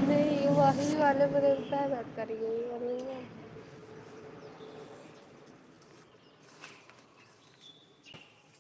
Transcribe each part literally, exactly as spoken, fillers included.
नहीं, वही वाले में तो क्या बात करी, यही वाले में।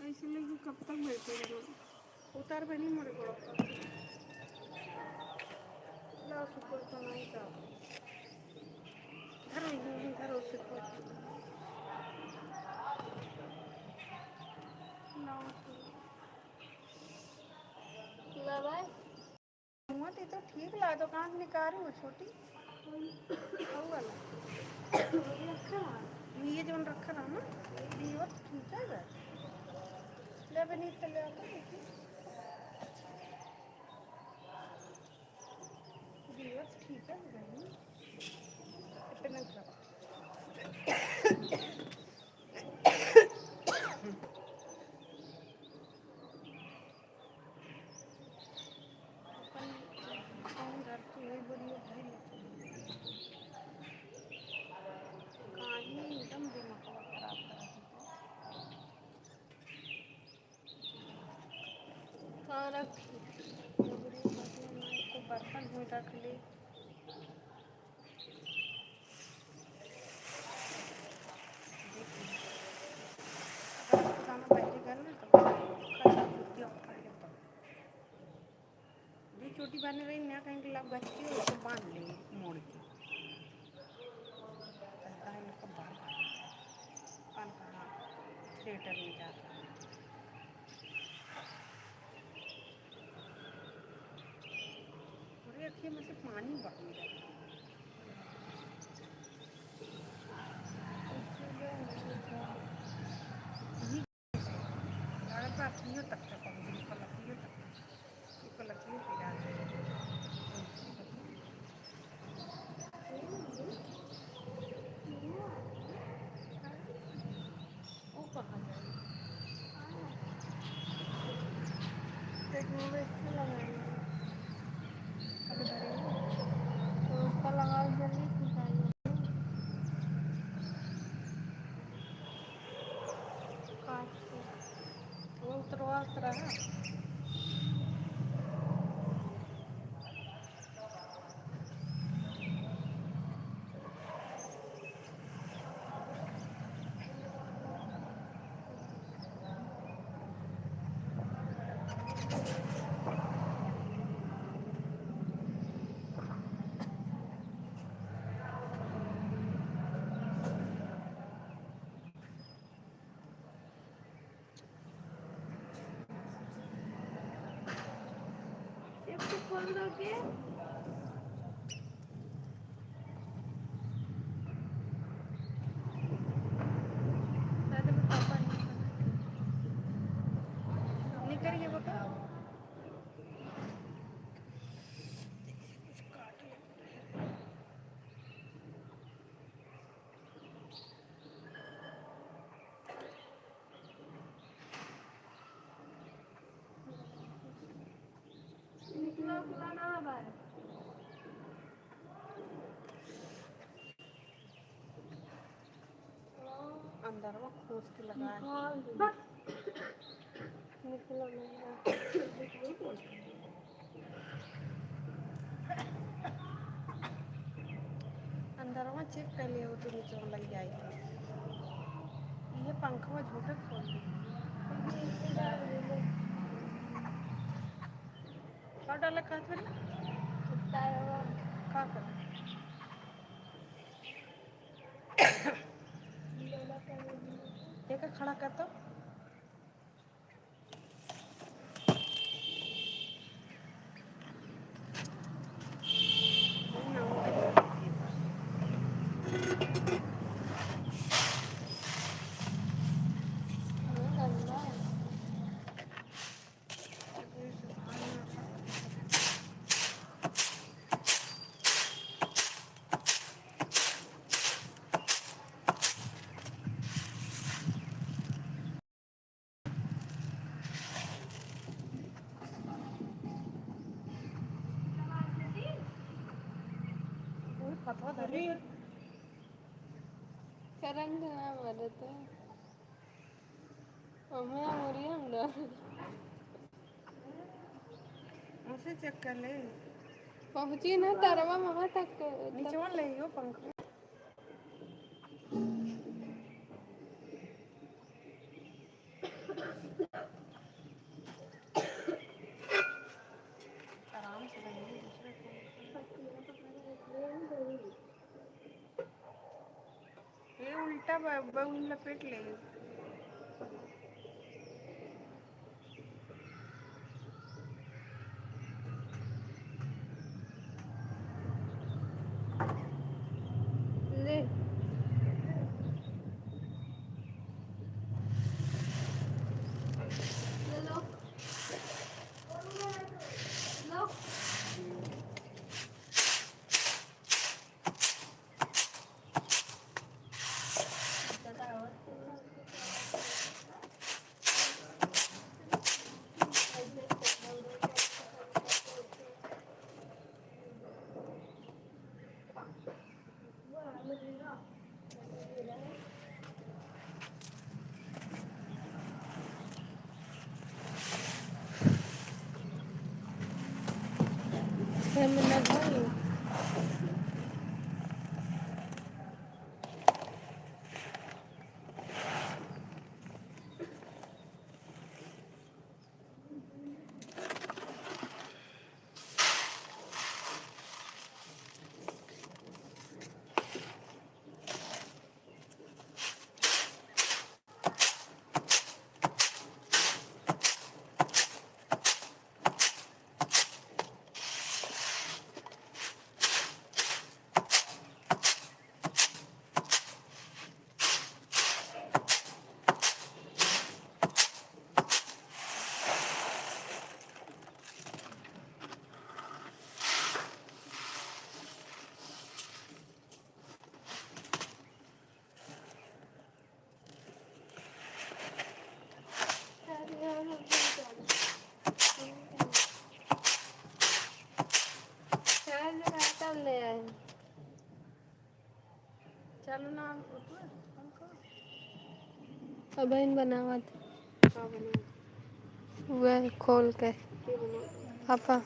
ऐसे लेके कब तक बैठे रहो? उतार बनी मोरे गोड़ पर। ला सुपर बनाई का। धरो, यूं ही धरो सुपर। लाओ। ला भाई। हुआ तो, तो ठीक ला, दुकान निकारी हो छोटी। हऊ वाला। ये जौन रखा रहा ना, ये वो तो ठीक है बे। ले बनी तो ले आता देखी। ये वो तो ठीक है बे। इतना सा। अपन कौन घर की वही बोलिए भाई, लेकिन काहे एकदम दिमागवा खराब करत है। का रखी? तो बर्तन हुई रख ली। अगर आपको जाना पहले घर में तो खा लो, छुट्टी ऑफ कर लेता हूँ। जो चोटी बांधे रही ना, कहीं के लाभ गच के उसको बांध ले मोड़ के। कहता है लोग का बार बार कौन कहाँ थिएटर में जाता है। अरे अखिए में से पानी बह गया। लागत बा अखियो तक के पहुँच गई, पलकियो तक के। ये पलकियो पिरा है। वो कहाँ जाए? पेट में बैठ के लगा ली। अरे धरे हो। तो उसका लगाओ जल्दी, फिर जाइए। काट के। वो उतरवा, उतरा है। शिफ्ट खोल दो के। दादा, पापा नहीं। निकल गए बेटा। अंदरवा खोस के लगा है। निकाल दे। निकलो नहीं। अंदरवा चेक कर लिया हो तो नीचे लग जाए। ये पंखवा झूठे खोल दे। का डाला का करे? का करे? एका खड़ा कर तो। करंट ना मारे तो। हमें मुड़िया हम डर। उसे चेक कर ले। पहुँची ना तरवा वहाँ तक। निचवा ले यो पंखा। आराम से बहिनी, दूसरे को। ये उल्टा ब-, ब-, लपेट ले। ले। ले लो। लो। छह मिनट हो गए। चार्ज रहा तब ले आए। चलो ना, उठो, हमको। अब इन बनावत। का बनावत? वह खोल के। के बनावत? पापा।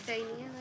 दैनिया।